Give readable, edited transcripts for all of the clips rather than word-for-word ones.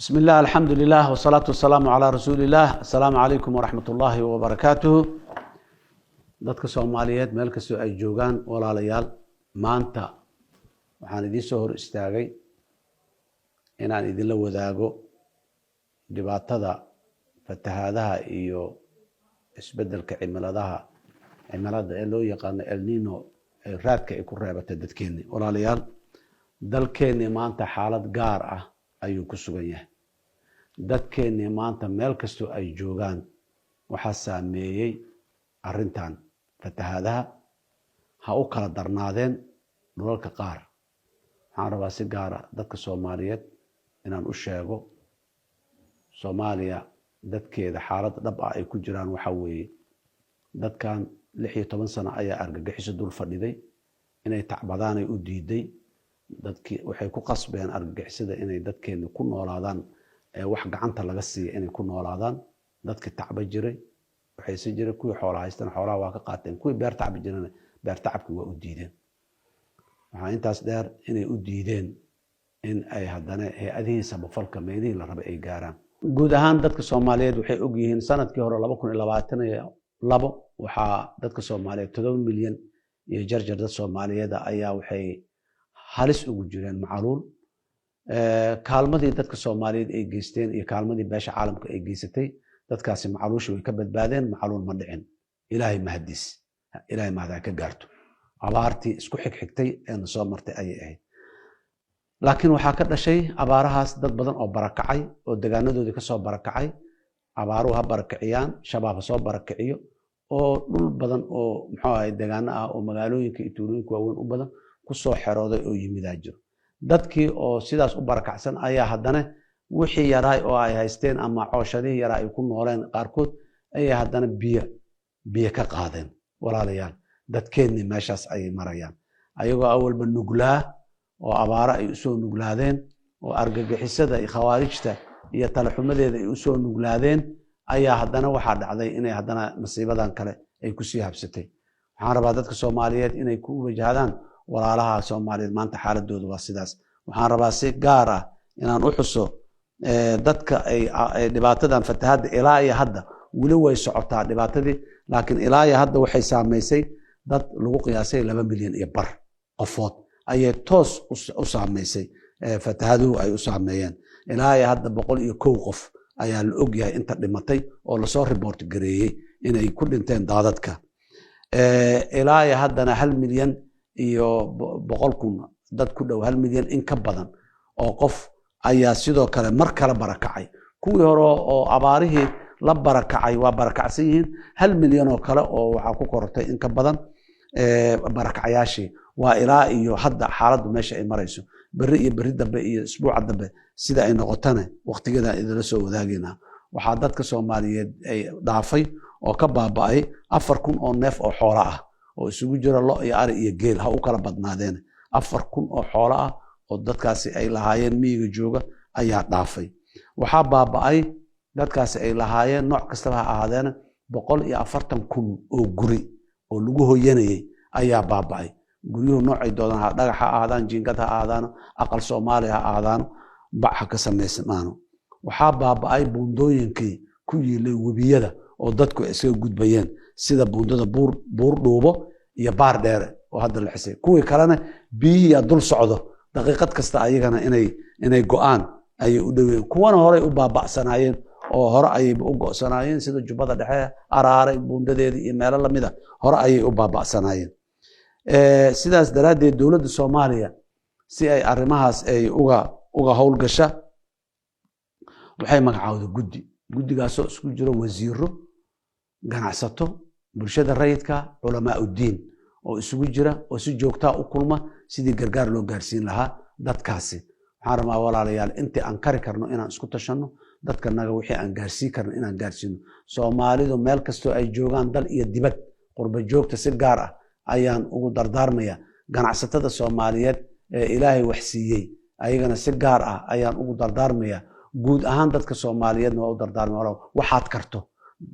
Bismi illah, alxamdu lilah, wasalaatu wasalaamu calaa rasuuli illah. Assalaamu calaykum waraxmat ullaahi wabarakaatuhu. Dadka Soomaaliyeed meel kastoo ay joogaan, walaalayaal, maanta waxaan idiin soo hor istaagay inaan idinla wadaago dhibaatada fatahaadaha iyo isbeddelka cimilada ee loo yaqaano El Nino ee raadka ay ku reebatay dadkeenni. Walaalayaal, dalkeenni maanta xaalad gaar ah ayuu ku sugan yahay. Dadkeenni maanta meel kastoo ay joogaan waxaa saameeyey arrintan fatahaadaha, ha u kala darnaadeen dhulalka qaar. Waxaan rabaa si gaara dadka Soomaaliyeed inaan u sheego, Soomaaliya dadkeeda xaalad dhab ah ay ku jiraan. Waxaa weeye, dadkan 16 sano ayaa argagixiso dul fadhiday, inay tacbadaanay u diiday. Dadkii waxay ku qasbeen argagixisada inay dadkeena ku noolaadaan wax gacanta laga siiya inay ku noolaadaan. Dadkii tacba jiray waxayse jiray, kuwii xoola haystana xoolaha waa ka qaateen, kuwii beer tacbi jirana beer tacabkii waa u diideen. Waxaa intaas dheer inay u diideen in ay haddana hay-adihii samafalka meelihii la rabay ay gaaraan. Guud ahaan dadka Soomaaliyeed waxay ogyihiin sanadkii hore 2022 waxaa dadka Soomaaliyeed 7 milyan iyo jarjar dad Soomaaliyeeda ayaa waxay halis ugu jireen macaluul. Kaalmadii dadka Soomaaliyeed ay geysteen iyo kaalmadii beesha caalamka ay geysatay, dadkaasi macaluushi way ka badbaadeen. Macaluul ma dhicin, Ilaahay mahadiis, Ilaahay mahad ha ka gaarto. Abaartii isku xigxigtay eena soo martay ayay ahayd, laakiin waxaa ka dhashay abaarahaas dad badan oo barakacay oo degaanadoodii kasoo barakacay. Abaaruhu ha barakiciyaan, Shabaab ha soo barakiciyo, oo dhul badan oo, muxuu ahay, degaano ah oo magaalooyinka iyo tuulooyinka waaweyn u badan kusoo xerooday oo yimidaa jiro. Dadkii oo sidaas u barakacsan ayaa haddana wixii yaraay oo ay haysteen ama cooshadihii yaraa ay ku nooleen qaarkood ayay haddana biyo ka qaadeen. Walaalayaal, dadkeennii meeshaas ayay marayaan, ayagoo awalba nuglaa oo abaaro ay usoo nuglaadeen oo argagixisada iyo khawaarijta iyo talaxumadeeda ay usoo nuglaadeen, ayaa haddana waxaa dhacday inay haddana masiibadan kale ay kusii habsatay. Waxaan rabaa dadka Soomaaliyeed inay ku wajahdaan walaalaha Soomaaliyeed maanta xaaladooda waa sidaas. Waxaan rabaa si gaar ah inaan u xuso dadka ay dhibaatadan fatahadda ilaa iyo hadda weli way socotaa dhibaatadii, laakiin ilaa iyo hadda waxay saameysay dad lagu qiyaasay 2.5 milyan qofood ayay toos u saameysay, fatahaduhu ay u saameeyeen. Ilaa iyo hadda 101 qof ayaa la ogyahay inta dhimatay oo lasoo report gareeyey inay ku dhinteen daadadka. Ilaa iyo haddana 1.1 milyan dad ku dhow, 1 milyan in ka badan oo qof ayaa sidoo kale mar kale barakacay. Kuwii hore oo abaarihii la barakacay waa barakacsan yihiin, 1 milyan oo kale oo waxaa ku korortay in ka badan barakacayaashii. Waa ilaa iyo hadda xaaladdu meesha ay marayso. Berri iyo berri dambe iyo isbuuca dambe sida ay noqotana waqtigeeda idinla soo wadaagaynaa. Waxaa dadka Soomaaliyeed ay dhaafay oo ka baaba'ay 4,000 oo neef oo xoolo ah oo isugu jira lo iyo ari iyo geel ha u kala badnaadeen. 4,000 oo xoolo ah oo dadkaasi ay lahaayeen miyiga jooga ayaa dhaafay. Waxaa baaba'ay dadkaasi ay lahaayeen, nooc kastaba ha ahaadeena, 140,000 oo guri oo lagu hoyanayay ayaa baaba'ay. Guryuhu noocay doodaan ha, dhagax ha ahaadaan, jiingad ha ahaadaano, aqal Soomaali ha ahaadaano, bac ha ka samaysmaano. Waxaa baaba'ay buundooyinkii ku yiilay webiyada oo dadku ay iskaga gudbayeen, sida buundada Buur Dhuubo iyo Baar Dheere oo hadda la xisay. Kuwii kalena biyihiiyaa dul socdo, daqiiqad kasta ayagana inay go'aan ayay u dhoween. Kuwana horey u baaba'sanaayeen oo hore ayayba u go'sanaayeen, sida Jubbada Dhexe, Araaray buundadeedii iyo meelo lamida hore ayay u baaba'sanaayeen. Sidaas daraaddeed dowladda Soomaaliya, si ay arrimahaas ay uga howlgasha, waxay magacaawday guddi. Guddigaasoo isku jiro wasiiro, ganacsato, bulshada rayidka, culamaa uddiin oo isugu jira, oo si joogtaa u kulma sidii gargaar loo gaarsiin lahaa dadkaasi. Waxaan rabaa, walaalayaal, intii aan kari karno inaan isku tashanno, dadka naga wixii aan gaarsiin karno inaan gaarsiino. Soomaalidu meel kastoo ay joogaan, dal iyo dibad, qurba joogta si gaar ah ayaan ugu dardaarmaya. Ganacsatada Soomaaliyeed ee Ilaahay wax siiyey ayagana si gaar ah ayaan ugu dardaarmaya. Guud ahaan dadka Soomaaliyeedna waa u dardaarmaya, waxaad karto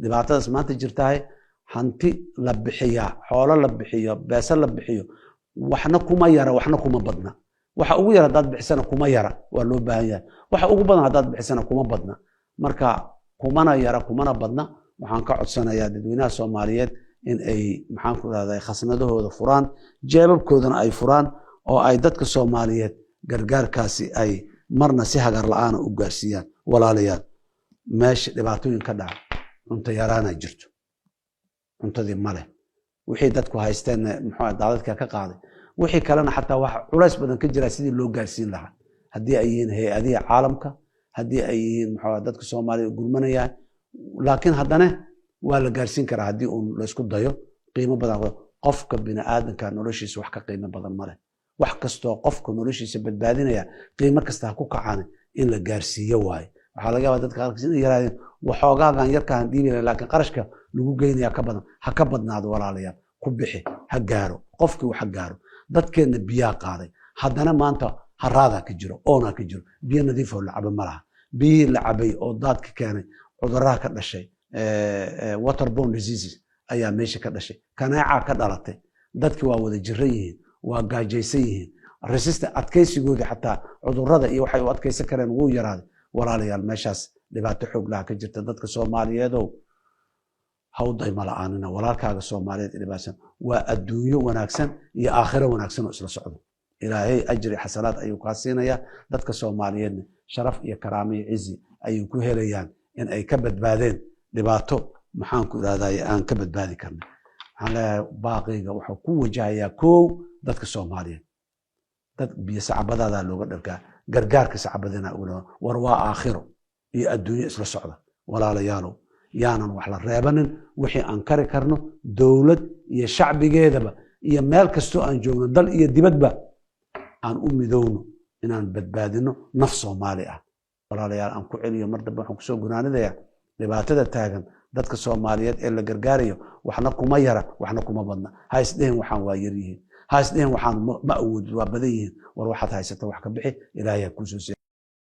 dhibaatadaas maanta jirtahay, hanti la bixiyaa, xoolo la bixiyo, beese la bixiyo, waxna kuma yara, waxna kuma badna. Waxa ugu yar haddaad bixisana kuma yara, waa loo baahan yahay. Waxa ugu badan haddaad bixisana kuma badna. Marka kumana yara, kumana badna. Waxaan ka codsanayaa dadweynaha Soomaaliyeed in ay, maxaan ku rahday, khasnadahooda furaan, jeebabkoodana ay furaan, oo ay dadka Soomaaliyeed gargaarkaasi ay marna si hagar la-aana u gaarsiiyaan. Walaalayaal, meesha dhibaatooyin ka dhaca, cunto yaraana jirto, cuntadii male. Wixii dadku haysteenna, muxuu, daadadka ka qaaday. Wixii kalena xataa waxa culays badan ka jira sidii loo gaarsiin lahaa, haddii ay yihiin hay-adihi caalamka, haddii ay yihiin, muxuu, dadka Soomaaliya gurmanayaan. Laakiin haddana waa la gaarsiin karaa haddii uun laysku dayo. Qiimo badan, qofka bini aadamka noloshiisa wax ka qiimo badan male. Wax kastoo qofka noloshiisa badbaadinaya, qiimo kasta ha ku kacaan, in la gaarsiiyo waaye. Waxaa laga yaabaa dadka qaarkiis inay yaraadeen waxoogaagan yarkaan dhiibi, laakiin qarashka lagu geynaya ka badan. Ha ka badnaado, walaalayaal, ku bixi, ha gaaro qofkii, wax ha gaaro. Dadkeenna biyaa qaaday, haddana maanta haraadaa ka jiro, oonaa ka jiro. Biyo nadiifoo la cabo ma laha. Biyihii la cabay oo daadka keenay, cudurraha ka dhashay, waterborne diseases ayaa meesha ka dhashay, kaneecaa ka dhalatay. Dadki waa wada jiran yihiin, waa gaajaysan yihiin. Resistance, adkaysigoodii xataa cudurrada iyo waxay u adkaysan kareen wuu yaraaday. Walaalayaal, meeshaas dhibaato xoog laha ka jirta. Dadka Soomaaliyeedow, ha u dayma la-aanina walaalkaaga Soomaaliyeed dhibaatsan. Waa adduunyo wanaagsan iyo aakhiro wanaagsan oo isla socdo. Ilaahay ajri xasanaad ayuu kaa siinayaa. Dadka Soomaaliyeedna sharaf iyo karaamo iyo cizi ayuu ku helayaan in ay ka badbaadeen dhibaato, maxaan ku irahday, aan ka badbaadi karna. Waxaan leeyahay, baaqayga wuxuu ku wajahayaa kow dadka Soomaaliyeed: dad biyo sacabadaadaa looga dhargaa, gargaarka sacabadina. War waa aakhiro iyo adduunyo isla socda. Walaalayaalow, yaanan wax la reebanin. Wixii aan kari karno, dowlad iyo shacbigeedaba iyo meel kastoo aan joogno, dal iyo dibadba, aan u midowno inaan badbaadino naf Soomaali ah. Walaalayaal, aan ku celiyo mar dambe, waxaan kusoo gunaanidaya dhibaatada taagan dadka Soomaaliyeed ee la gargaarayo, waxna kuma yara, waxna kuma badna. Ha isdhehen waxaan waa yar yihiin, ha isdhehen waxaan ma awoodid, waa badan yihiin. War waxaad haysata wax ka bixi, Ilaahay ha kuusoo.